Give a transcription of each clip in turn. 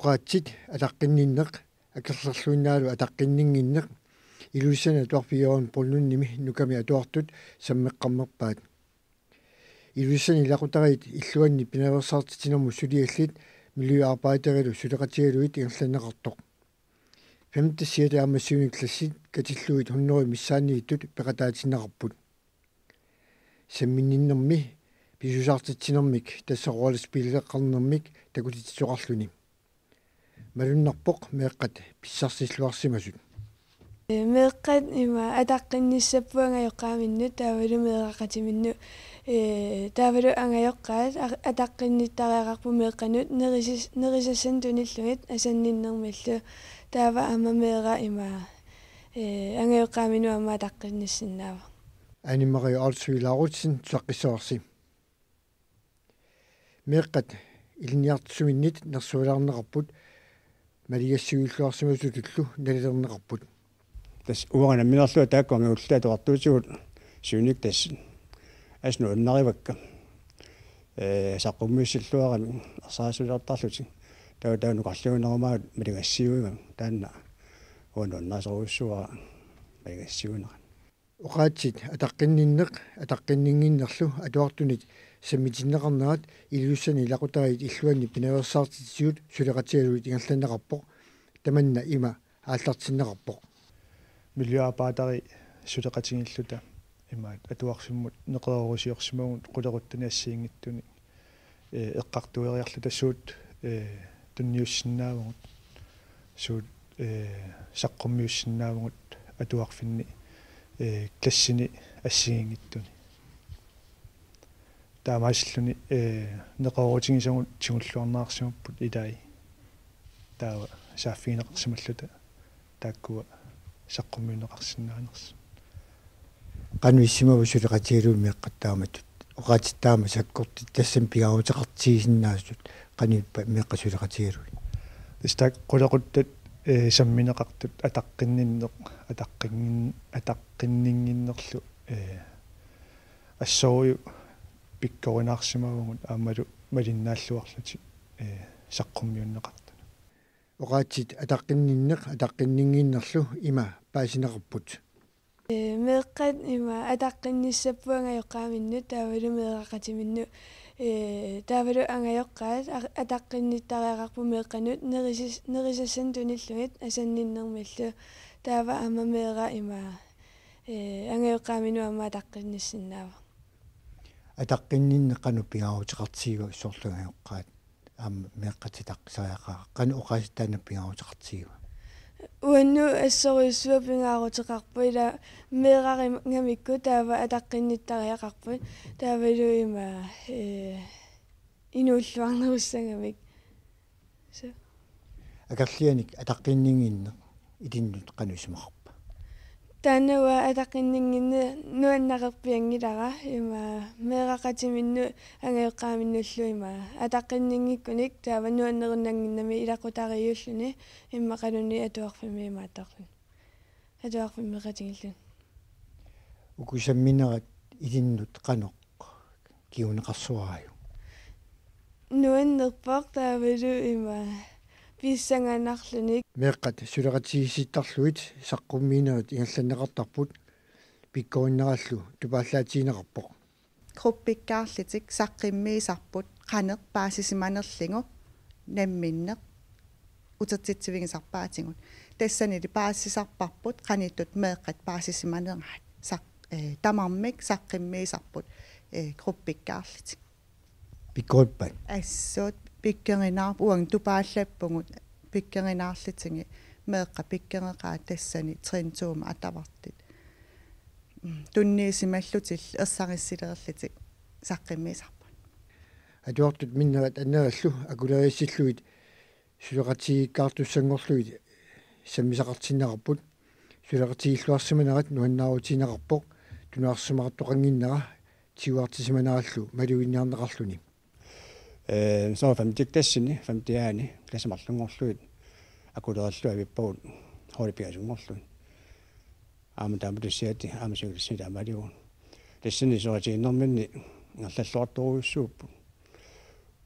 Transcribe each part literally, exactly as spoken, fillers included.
Oqaatsit ataqqinninneq akerlerluinnaalu ataqqinninnginneq Ilulissani atuarfik Jørgen Brønlundimi Nukami atuartut sammeqqammerpaat. Ilulissani ilaqutariit illuanni pinaveersaartitsinermut suliallit miljøarbejderilu suleqatigalugit ingerlanneqartoq. Femte, sjette aamma syvende klassit katillugit hundrede missaanniittut peqataatinneqarput. Samminninnermi pisuusaartitsinermik tassa rollespilleqarnermik takutitsisoqarluni. Malunnarpoq meeqqat pissarsilluarsimasut. Meeqqat ima ataqqinnissapput angajoqqaaminnut taavalu meeraqatiminnut, ee, taavalu angajoqqaat a-, ataqqinnittariaqarput meeqqanut nerisis-, nerisassanut tunillugit asanninnermillu, taava aamma meeraq ima, ee, angajoqqaaminut aamma ataqqinnissinnaavoq. Anne Marie Olsvig Lauritsen, saqqissavarsi. Meeqqat ilinniartitsisuminnit nersualaarneqarput, maligassiuilluarsimasutullu nalilerneqarput. Tassa uanga nammineerlunga taakku angajulliit atuartuutigut siunik tassa assut nuannarivakka. Ee, saqqummiussilluaramik ersarissuliortarlutik. Taava taava nukarliunerumaat maligassiuigami taanna uanga nuannarisorujussuara maligassiuinerat. Oqaatsit ataqqinninneq ataqqinninnginnerlu atuartunit sammitinneqarnerat Ilulissani ilaqutariit illuanni pinaveersaartitsisut suleqatigalugit ingerlanneqarpoq, tamanna ima aallartinneqarpoq. Miljøarbejderi suleqatigiilluta imaat atuarfimmut neqeroorusiorsimavugut qulequttani assigiinngitsunik, ee, eqqartueriarluta suut, ee, tunniussinnaavugut, suut, ee, saqqummiussinnaavugut atuarfinni, ee, klassini assigiinngitsuni. Taamaasilluni, ee, neqeroorutigisagut tigulluarneqarsimapput ilai. Taava saaffigineqarsimalluta taakkua saqqummiunneqarsinnaanersut. Qanoq issimava suleqatigalugit meeqqat taamatut? Oqaatsit taama sakkortut tassami pingaaruteqartigisinnaasut, qanoq ippa meeqqat suleqatigalugit? Tassa taakku qulequttat, ee, sammineqartut ataqqinninneq, ataqqinngin-, ataqqinninnginnerlu, ee, assorujuk pikkorinaarsimavugut aammalu malinnaalluarlutik, ee, saqqummiunneqartut. Oqaatsit ataqqinninneq ataqqinninnginnerlu ima paasineqarput. Ee, meeqqat ima ataqqinnissapput angajoqqaaminnut taavalu meeraqatiminnut, ee, taavalu angajoqqaat a-, ataqqinnittariaqarput meeqqanut nerisis-, nerisassanut tunillugit asanninnermillu, taava aamma meeraq ima, ee, angajoqqaaminut aamma ataqqinnissinnaavoq. Ataqqinninneq qanoq pingaaruteqartigiva, soorlu angajoqqaat aamma meeqqat ataqqisariaqaat, qanoq oqaatsit taanna pingaaruteqartigiva? Uannut assorujussuaq pingaaruteqarpoq, ila meerarigamikku taava ataqqinnittariaqarput, taavalu ima, ee, inuulluarnerussagamik. Suu. Akerlianik ataqqinninnginneq ilinnut qanoq isumaqarpa? Taanna uanga ataqqinninnginneq nuannareerpianngilara, ima meeraqatiminnut angajoqqaaminnullu ima ataqqinninngikkunik taava nuannerunnannginnami ilaqutariiulluni immaqaluunniit atuarfimmi imaattarluni. Atuarfimmeqatigiilluni. Uku samminerat ilinnut qanoq kinguneqarsoraajuk? Nuannerpoq taavalu ima pissanganarlunik. Meeqqat suleqatigiissittarlugit saqqummiinerit ingerlanneqartarput, pikkorinnerallu tupaallaatigineqarpoq. Gruppikkaarlutik saqqummiisarput qanoq paasisimanerlugu namminneq utertitsivigisarpaatigut. Tassanili paasisarparput qanittut meeqqat paasisimaneraat. Saq-, ee, tamarmik saqqummiisarput, ee, gruppikkaarlutik. Pikkorippat? Assut pikkorinaarput, uanga tupaallappugut pikkorinaarlutigi, meeqqat pikkoreqaat tassani trin to-mi atavartut. Mm, tunniusimallutillu ersarissulereerlutik saqqummiisarput. Atuartut minnerit annerillu akuleriissillugit suleqatigiikkaartussanngorlugit sammisaqartinneqarput. Suleqatigiilluarsimanerat nuannaarutigineqarpoq, tunuarsimaartoqannginnera tiguartisimanerallu maluginniarneqarluni. Ee, soorlu femte klassini, femte A-ni klassit marlunngorlugit akulerilluta avippagut holdit pingasunngorlugit. Aamma taamatut siaati aamma syvende klassini taamaaliugut. Tassani suleqatigiinnerminni ingerlalluartorujussuupput.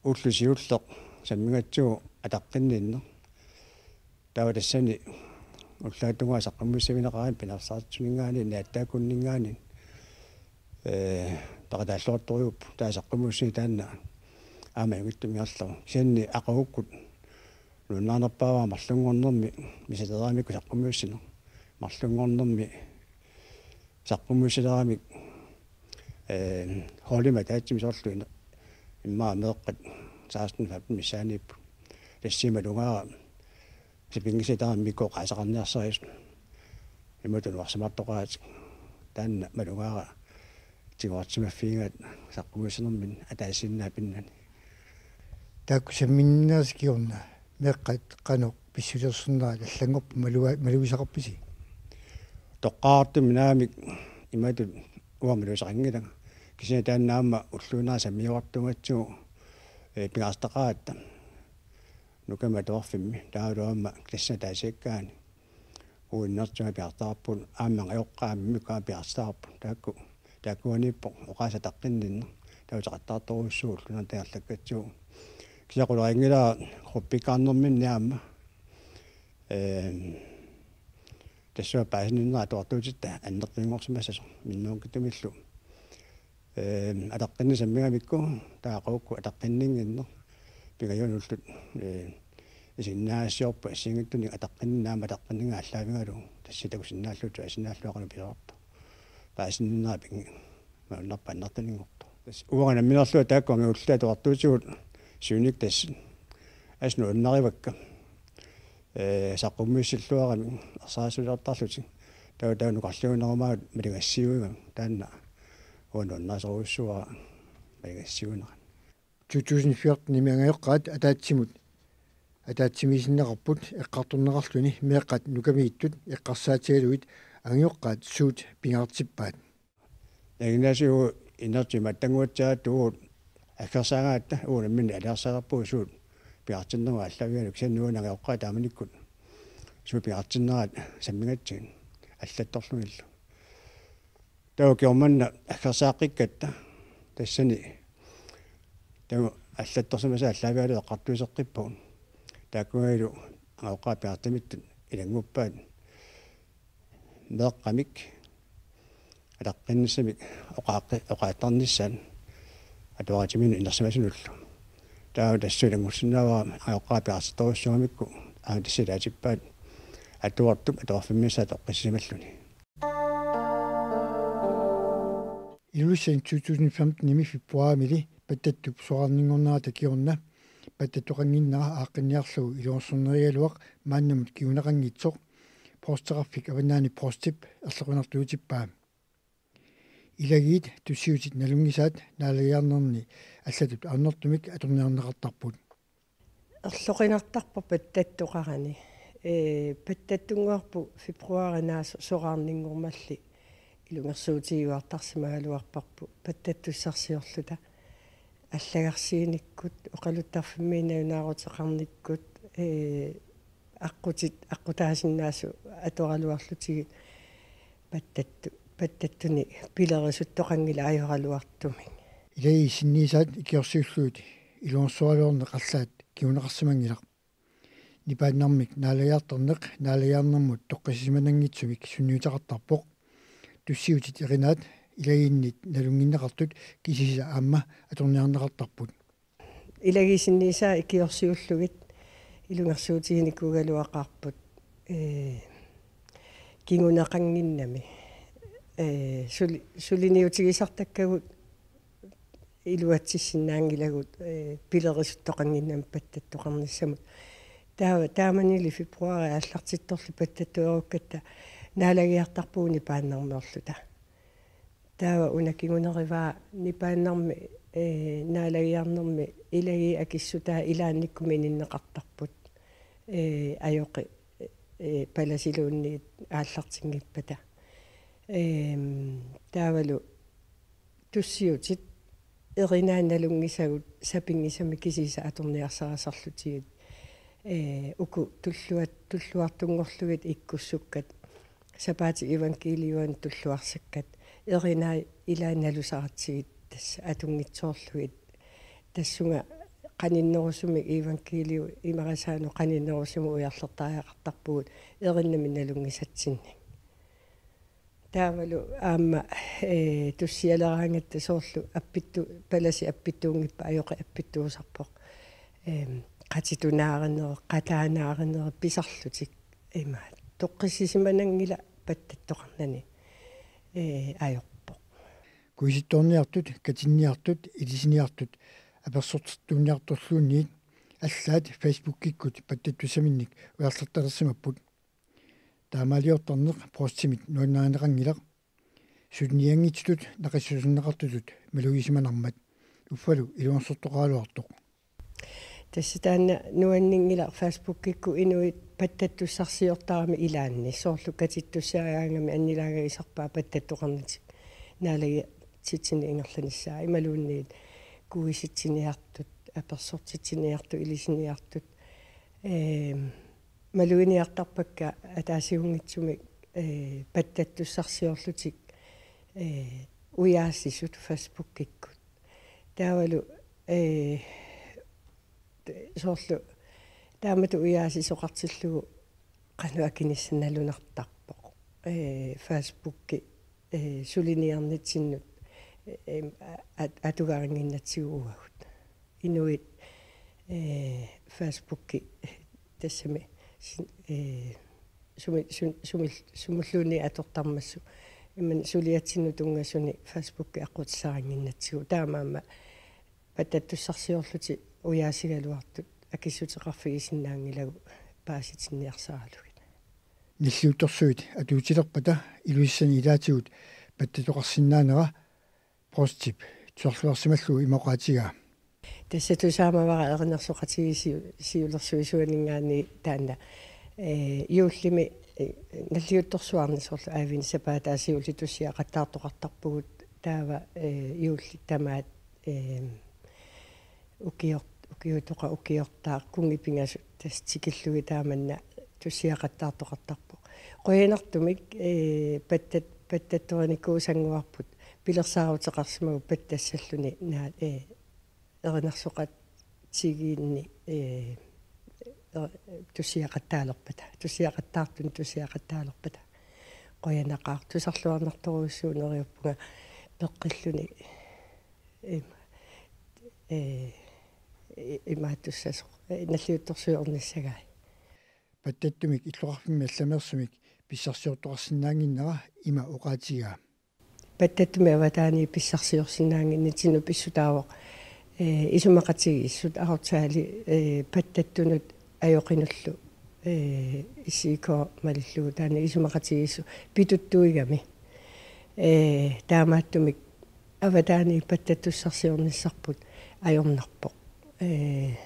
Ulloq siulleq sammigatsigu ataqqinninneq. Taava tassani ullaap tungaa saqqummiussamineqarami pingaarsaartitsisuninngaanniit, niattaakkunninngaanniit, ee, peqataalluartorujuupput, taava saqqummiussineq taanna aamma ajunngitsumik ingerlavoq. Kisianni aqagukkut nuannaarnerpaavara marlunngornermi misiliineqarami saqqummiussineq. Marlunngornermi saqqummiussineqarami, ee, holdimik ataatsimik soorlu ina-, immaqa meeqqat seksten femten missaaniipput. Tassami malugaara sapinngisaat tamarmik oqaaseqarniarsarisut. Imatut nuarsimaartoqaratik. Taanna malugaara tiguarsimaffigigaat saqqummiussinerminni ataasiinnaap pinnani. Taakku samminnaanerit kingorna meeqqat qanoq pissusilersornerat allanngorpat malua-, malugisaqarpisi? Toqqaannartumik naamik imatut uanga malugisaqanngilanga. Kisianni taanna aamma ulluinnarni sammiuartuugatsigu, ee, pingaartitaqaratta Nukami atuarfimmi, taavalu aamma klassit ataasiakkaanni. Uagut inertigut pingaartitaqarpugut, aamma angajoqqaammikkut aamma pingaartitaqarput. Taakku, taakkuaniippoq oqaaseq ataqqinninneq, taava uteqattaartorujussuuvoq ulluinnarni taanna ingerlakkatsigu. Kisianni qularinngilara gruppikkaarnerminni aamma, ehm, tassunga paasininnerat atuartuutitta annertunngorsimassasoq minnerunngitsumillu. Ehm, ataqqinneq sammigamikku, taava aqagukkut ataqqinninnginneq. Pingajuanullu, ee, isiginnaagassiorpoq assigiinngitsunik ataqqinninneq aamma ataqqinninneq aallaavigalugu. Tassa takusinnaallugu, atuisinnaallugu qanoq pisoqartoq. Paasininnerat pingi-, malunnarpoq annertuninngortoq. Tassa uanga nammineerlunga taakku angajulliit atuartuutigut siunik tassa assut nuannarivakka. Ee, saqqummiussilluaramik ersarissuliortarlutik. Taava, taava nukarliunerumaagut maligassiuigamik. Taanna uanga nuannarisorujussuuara maligassiuinerat. To tusind fjorten-imi angajoqqaat ataatsimut ataatsimiisinneqarput eqqartorneqarluni meeqqat Nukamiittut eqqarsaatigalugit angajoqqaat suut pingaartippaat. Naggataasigut inertigut imaattunnguatsiaat uagut aggersaagatta uagut nammineq aliarsaalerpugut suut pingaartinnerat aallaavigalugu, kisianni uagut angajoqqaat taamanikkut suut pingaartinnerat sammigatsigit allattorlugillu. Taava kingorna aggersaaqqikkatta tassani taava allattorsimasai aallaavigalugu eqqartuiseqqippagut. Taakkunanilu angajoqqaat pingaartimittut ilannguppaat meeqqamik ataqqinnissamik oqaaqqi-, oqaaseqarnissaat atuaritiminnut inersimasunullu. Taava tassa ilanngussinnaavara angajoqqaat pingaartittorujussuugamikku aamma tassa ilaatippaat atuartup atuarfimmissaa toqqissisimalluni. Ilulissani to tusind femten-imi februarimili pattattup soraarninngornerata kingorna pattattoqannginnera aaqqinniarlugu ilungersornerigaluaq maannamut kinguneqanngitsoq Provsteqarfik Avannaani Provstip erloqinartuutippaa. Ilagiit tussiutit nalunngisaat naalagiarnerni allatut ajornartumik atorniarneqartarput. Erloqinartarpoq pattattoqarani. Ee, pattattunnguarput februaarip naasoq soraarninngormalli ilungersuutigiuartarsimagaluarparput pattattussarsiorluta. Allagarsiinikkut, oqaluttarfimmiit najunaaruteqarnikkut, ee, aqqutit, aqqutaasinnaasut atoraluarlutigit pattattu-, pattattunik pilerisuttoqanngilaq ajoraluartumik. Ilagiit sinniisaat ikiorsiullugit ilungersoraluarneq arlaat kinguneqarsimanngilaq. Nipaannarmik naalagiartarneq naalagiarnermut toqqissisimananngitsumik sunniuteqartarpoq. Tussiutit erinaat ilagiinnit nalunnginneqartut kisiisa aamma atorniarneqartarput. Ilagiit sinniisaat ikiorsiullugit ilungersuutiginikuugaluaqaarput, ee, kinguneqannginnami. Ee, suli-, suliniutigisartakkagut iluatsissinnaanngilagut, ee, pilerisuttoqannginnami pattattoqarnissamut. Taava, taamanili februaari aallartittorli pattattuerukkatta naalagiartarpugut nipaannarmiorluta. Taava una kingunerivaa nipaannarmi, ee, naalagiarnermi ilagiit akissutaa ilaannikkut mininneqartarput. Ee, ajoqi-, ee, palasiluunniit aallartinngippata. Eem, taavalu tussiutit erinaat nalunngisagut sapinngisamik kisiisa atorniarsarisarlutigit. Ee, uku tulluat-, tulluartunngorlugit ikkussukkat, sapaatip evangeliuani tulluarsakkat, erinaat ilaat nalusaratsigit tassa atunngitsoorlugit. Tassunga qaninnerusumik, iivangkiiliu imarisaanut qaninnerusumik ujarlertariaqartarpugut erinnami nalunngisatsinnik. Taavalu aamma, ee, tussialeraangatta soorlu appittu-, palasi appittuunngippat ajoqi appittuusarpoq. Eem, qatitunaarinerit, qataanaarinerit pisarlutik. Ima, toqqissisimananngilaq pattattoqarnani, ee, ajorpoq. Kuisittoorniartut, katinniartut, ilisiniartut apersortittuunniartorluunniit allaat Facebookikkut pattattussaminnik ujarlertalersimapput. Taamaaliortarneq Prostimit nuannarineqanngilaq. Sulinianngitsutut naqissuserneqartutut malugisimanarmat uffalu ilungersortoqaraluartoq. Tassa taanna nuanninngilaq Facebookikkut inuit pattattussarsiortaramik ilaanni. Soorlu katittussagaangami annilaangagisarpaat pattattoqarnatik naalagaatsitsineq ingerlanissaa. Imaluunniit kuisitsiniartut, apersortitsiniartut, ilisiniartut. Eem, maluginiartarpakka ataasiunngitsumik, ee, pattattussarsiorlutik, ee, ujaasisut Facebookikkut. Taavalu, ee, soorlu taamatut ujaasisoqartillugu qanoq akinissaq nalunartarpoq. Ee, Facebooki, ee, suliniarnitsinnut, ee, at-, atugaannginnatsigu uagut. Inuit, ee, Facebooki tassami sin-, ee, sumi-, sun-, sumil-, sumulluunniit atortarmassuk. Imannak suliatsinnut tunngasunik Facebooki aqqutissaraannginnatsigu. Taamaammat pattattussarsiorlutik ujaasigaluartut akissuteqarfigisinnaanngilagut paasitinniarsaralugit. Nalliuttorsuit atuutilerpata Ilulissani ilaatigut pattattoqarsinnaanera Prostip tusarluarsimallugu ima oqaatigaa. Tassa tusaamavara erinarsoqatigiit siu-, siulersuisuaninngaanniit taanna. Ee, juullimi, ee, nalliuttorsuarni soorlu aavini sapaataa siulliit tussiaqattaartoqartarpugut taava, ee, juullit tamaat, ee, ukior-, ukiutoqaq ukiortaaq kunngit pingasut tassa tikillugit taamanna tussiaqattaartoqartarpoq. Qujanartumik, ee, pattat-, pattattorinikuusannguarput pilersaaruteqarsimagut pattassalluni naa-, ee, erinarsoqatigiinni, ee, er-, tussiaqattaalerpata, tussiaqattaartuni tussiaqattaalerpata. Qujanaqaaq, tusarluarnartorujussuuvoq, neriuppunga peqqilluni. Ima, ee, i-, imaattussasoq, ee, nalliuttorsuiornissagai. Pattattumik illoqarfimmi allameersumik pissarsiortoqarsinnaannginnera ima oqaatigaa. Pattattumik avataaniit pissarsiorsinnaannginnitsinnut pissutaavoq, ee, isumaqatigiissut aftale, ee, pattattunut ajoqinullu, ee, S I K malillugu taanna isumaqatigiissut pituttuigami. Ee, taamaattumik avataaniit pattattussarsiornissarput ajornarpoq. Ee,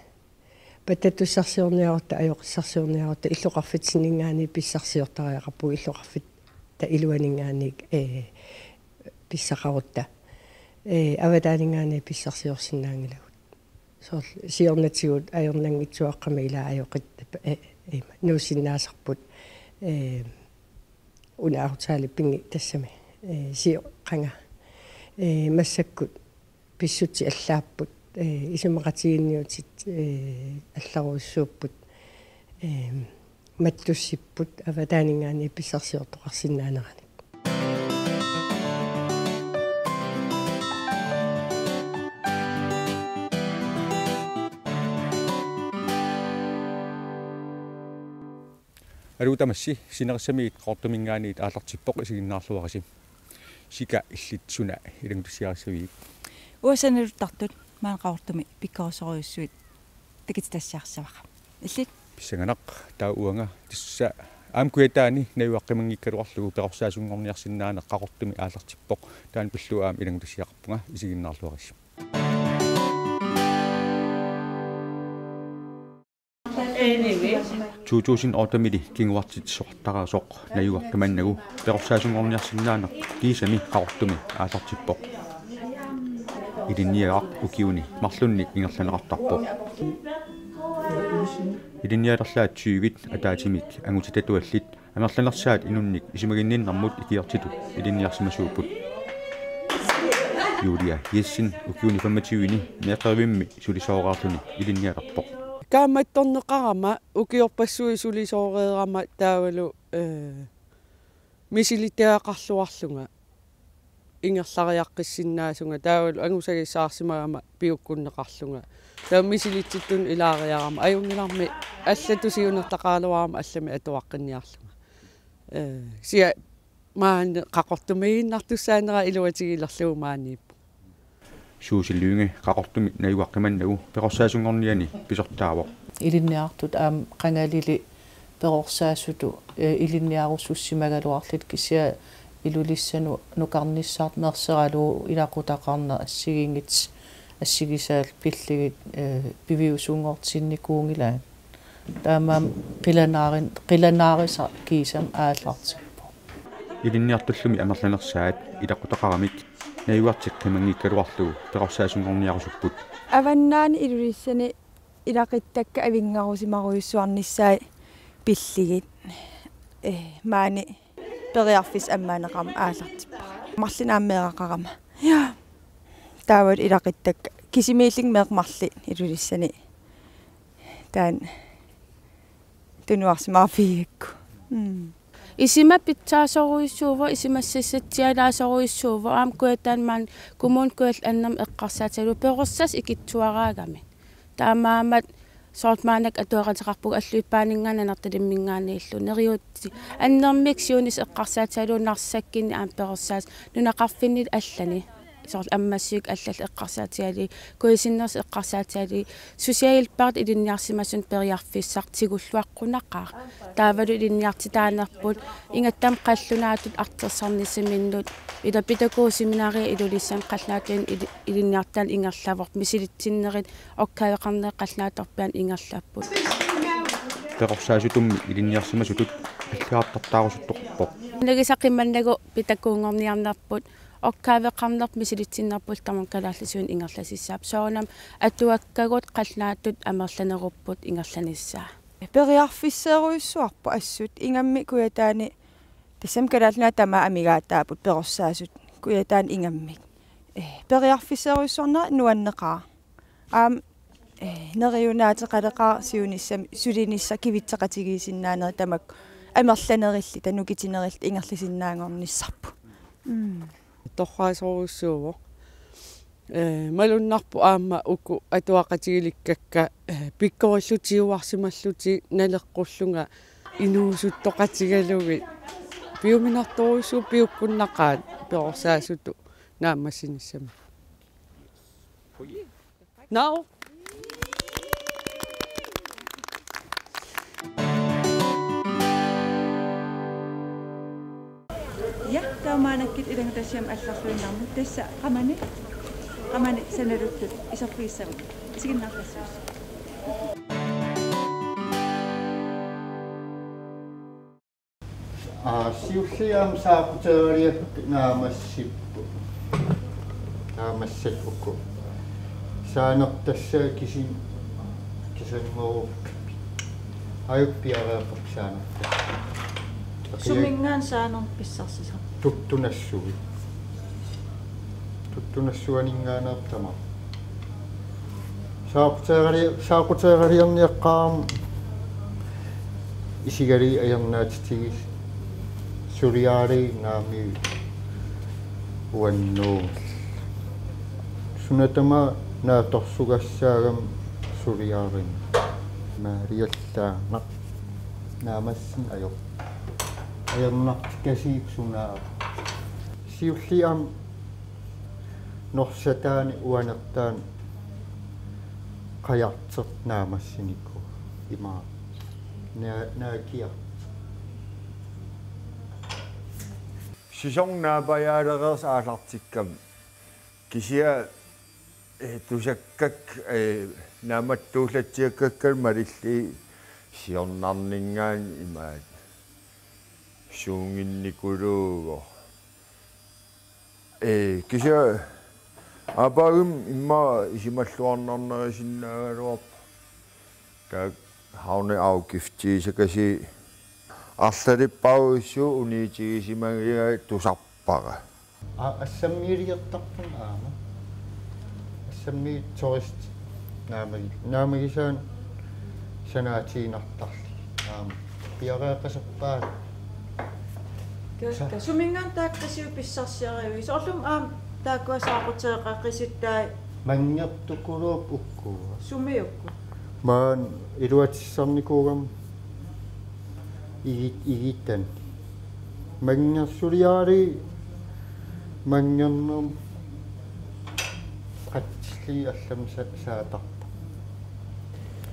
pattattussarsiorniarutta, ajoqissarsiorniarutta illoqarfitsinninngaanniit pissarsiortariaqarpugut, illoqarfitta iluaninngaanniit, ee, pissaqarutta. Ee, avataaninngaanniit pissarsiorsinnaanngilagut. Soorlu siornatigut ajornanngitsuaqqamik ilaa ajoqit, ee, ee, nuussinnaasarput. Ee, una aftale pingi tassami, ee, sioqqanga. Ee, massakkut pissutsit allaapput, ee, isumaqatigiinniutit, ee, allarujussuupput, ee, mattussipput avataaninngaanniit pissarsiortoqarsinnaaneranik. Aluu tamassi, sinerissamiit Qaqortuminngaanniit aallartippoq, isiginnaarluarisi. Sika illit suna ilanngussiarissavigit? Uanga sanaluttartut maani Qaqortumi pikkorissorujussuit takutitassiassavara. Illit? Pissanganaq, taava uanga tassa aamma Kujataani najugaqqimanngikkaluarlugu perorsaasunngorniarsinnaaneq Qaqortumi aallartippoq. Taanna pillugu aamma ilanngussiaqarpunga, isiginnaarluarisi. To tusind otte-mili kinguartitsisoqartariaaseq najugaqqimannagu perorsaasunngorniarsinnaaneq kiisami Qaqortumi aallartippoq. Ilinniagaq ukiuni marlunni ingerlanneqartarpoq. Ilinnialerlaat tyvit ataatsimik angutitatuallit amerlanersaat inunnik isumaginninnermut ikiortitut ilinniarsimasuupput. Julia Jessen ukiuni femogtyve-ni meeqqerivimmi sulisooreerluni ilinnialerpoq. Kaammattorneqarama ukiorpassuit sulisooreerama taavalu, eh, misilittagaqarluarlunga ingerlariaqqissinnaasunga taavalu angusagissaarsimagama piukkunneqarlunga. Taava misilitsittuni ilaariarama ajunngilarmi allatut siunertaqaraluarama allamik atuaqqinniarlunga. Eh, sia maani Qaqortumiiginnartussaanera iluatigilerlugu maaniippoq. Susie Lynge Qaqortumi najugaqqimannagu perorsaasunngorniani pisortaavoq. Ilinniartut aamma qangalili perorsaasutut, eh, ilinniarusussimagaluarlutik kisianni Ilulissani nukarnissartik merseralugu ilaqutaqarneq assigiinngitsut assigisaallu pillugit, eh, piviusunngortinnikuunngilaat. Taamaammat qilanaarin-, qilanaarisaq kiisami aallartippoq. Ilinniartullumi amerlanersaat ilaqutaqaramik najugartik qimanngikkaluarlugu perorsaasunngorniarusupput. Avannaani Ilulissani ilaquttakka avinngarusimarujussuarnissaat pillugit, eh, maani periarfissaq ammaanneqarmat aallartippara. Marlunnik aamma meeraqarama. Ja. Taavalu ilaquttakka kisimiillunga meeqqat marluk Ilulissani taanna tunuarsimaarfigigakku. Mm. Isuma pitsaasorujussuuvoq, isumassassatsialaasorujussuuvoq, aamma Kujataani maani Kommune Kujalleq Annermik eqqarsaatigalugu perorsaasut ikittuaraagami. Taamaammat soorlu maannakkut atuaqateqarpugut Alluitsup Paaninngaanniit Nanortalimminngaanniillu neriuut annermik siunissaq eqqarsaatigalugu Narsakkinni aamma perorsaasut nunaqarfinni allani. Soorlu Ammassivik allallu eqqarsaatigalugit, kujasinnersut eqqarsaatigalugit, socialhjælperit ilinniarsimasunut periarfissaq tigulluaqqunaqaaq. Taavalu ilinniartitaanerput ingammik qallunaatut artorsarnissaminut, ila pædagogseminariat Ilulissani qallunaatut ili-, ilinniartitaaneq ingerlavoq, misilitsinnerit, opgaveqarnerit qallunaatut orpiaanni ingerlapput. Perorsaasutummi ilinniarsimasutut allagartartaarusuttorpoq. Nagisaq qimannagu pædagogunngorniarnerput, opgaveqarnerput misilitsinnerpullu tamarmik kalaallisuinnaq ingerlassapput. Soorunami atuakkagut qallunaatut amerlanerupput ingerlanissaa. Periarfisseerujussuarput assut ingammik Kujataani, tassami Kalaallit Nunaat tamaat amigaataapput perorsaasut Kujataani ingammik. Eh, periarfisseerujussuarnera nuanneqaaq. Aamma, eh, neriunaateqaleqaaq siunissami sulinissaq kivitseqatigiissinnaanerit tamakku amerlanerilluta nukittunerilluta ingerlasinnaanngornissarput. Mm. Torraasorujussuuvoq. Eh, malunnarpoq aamma uku atuaqatigilikkakka, eh, pikkorillutigiuarsimallutik naleqqullunga inuusuttoqatigalugit. Piuminartorujussuuvoq piukkunnaqaat perorsaasutut naammassinissamut. Naamik. Ja, taava maannakkut ilanngutassiami allarluinnarmut tassa qamani, qamani sanaluttut iserfigissavarput. Isiginnaarpassuussaagut. Aa, siulliit aamma saaqquteeraliakkut naammassipput. Naammassat uku. Saanertassaat kisin-, kisanngorukkit. Ajupiareerput saanertassaat. Suminngaanniit saanerput pissarsisarpa? Tuttunassuit. Tuttunassuaninngaanneerpoq tamaat. Saaqquteerali-, saaqquteeraliorniaqqaarama isigalugit ajornaatitigisoq suliaralugit naamik uannut. Suna tamaat naatsorsugassaagami suliarineq. Maaliallaannaq naammassineq ajo-, ajornartikasiuk sunaava. Siulliit aamma norsataaneq uanertaaneq qajartoq naammassinikuuvoq ima na-, naakiartoq. Sæson naapajaalereersoq aallartikkama. Kisianni, eh, tusakkakka, eh, naammattuullatsiakkakka malillugit siornarninngaanniit imaat suunnginnikuluuvoq. Ee, kisianni aappaagu immaqa isumalluarnarnerusinnaagaluarpoq. Taakku havneafgiftiusakasiit arlalippassuit uniutigisimagigaat tusarpara. A-, assammiiliortarpunga aamma. Assammiit turist naamagi-, naamagisaannik sanaatiinnartarlugit aamma. Piareeqqasorpaat. Ka-, sa- ka-, suminngaanniit taakku qisuit pissarsiariviuk? Soorlumi aamma taakkua saaquteeqaqisittai. Manngertukuluupput uku. Sumiukkut? Maani iluatsisarnikuugama igi-, igitani. Manngersuliaali manngernermi qatsillugit allamik sa-, saatarpoq.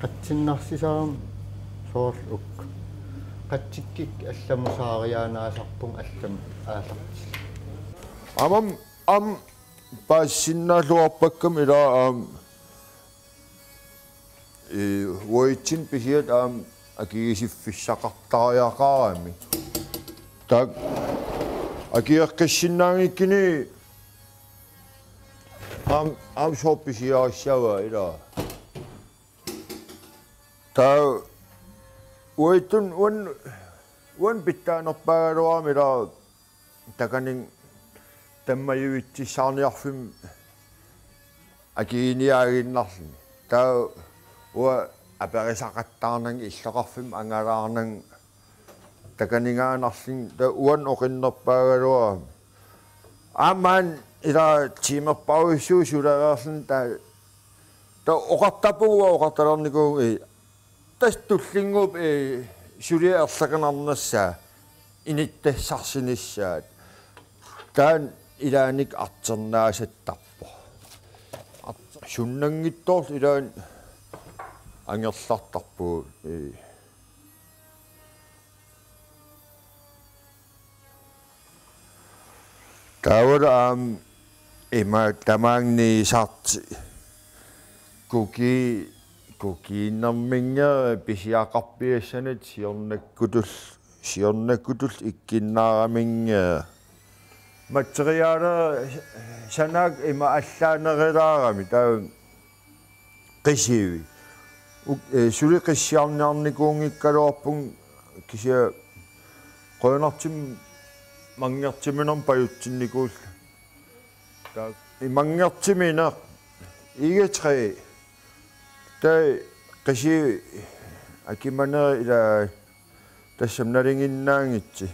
Qatsinnarsisarami soorlu uku. Qatsikkikka allamut saariaannaasarpunga allamik aallartillugit. Aamma, aamma paasinnaalluarpakkami ilaa aamma ee, weightinik pisiat aamma akigisiffissaqartariaqarami. Taakku akigeqqissinnaanngikkuni aamma, aamma soorlu pisiarissavaa ilaa. Taava weightinik uan-, uannut pitsaanerpaagaluarami ilaa. Takanna tammajuvitsissaarniarfimmi akiginiaaginnarluni. Taava uanga aperisaqattaarnanga illoqarfimmi angalaarnanga takaninngaannarlunga taava uannut oqinnerpaagaluarami. Aamma ilaa tiimerpassuit sulereerluni taava, taava oqartarpunga uanga oqartalernikuuvunga, ee, tassa tullinnguuppoq, ee, suliaq erliqinarnissaa, inittarsinissaat. Taanna ilaanni artornaasattarpoq. Ar-, sunnanngitsoorlu ilaanni angerlartarpugut, ee. Taavalu aamma ima tamaanga niisartoq kuki-, kukiinnerminnga pisiaqarpiassanik siornakkutul-, siornakkutul ikkunnaaraminnga. Materiaali sanaakka ima allaanerulaarami taava qisuit. Uk-, ee, suli qissiarniarnikuunngikkaluarpunga kisianni qujanartumik manngertuminermut pajutsinnikuullugu. Taava manngertumineq igatri taava qisuit akimanerit ilaa tassami nalinginnaanngitsut.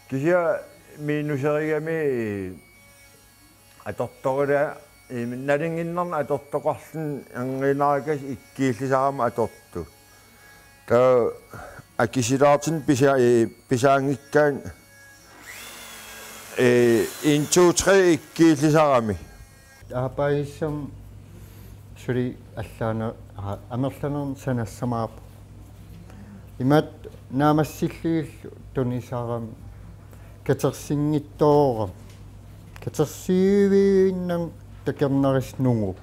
Kisianni minuserigami atortorila, ee, nalinginnaanera atortoqarluni anginaakas ikkuullisarami atortut. Taava akisulaartunik pisa-, ee, pisaanngikkaanni, ee, en, to, tre ikkuullisarami. Aappaagissamut suli allaana-, aa, amerlanernik sanassamaarpoq. Imatut naammassillugillu tunisarami katersinngitsoorami. Katersiiviinnaq takornarissaq nungup.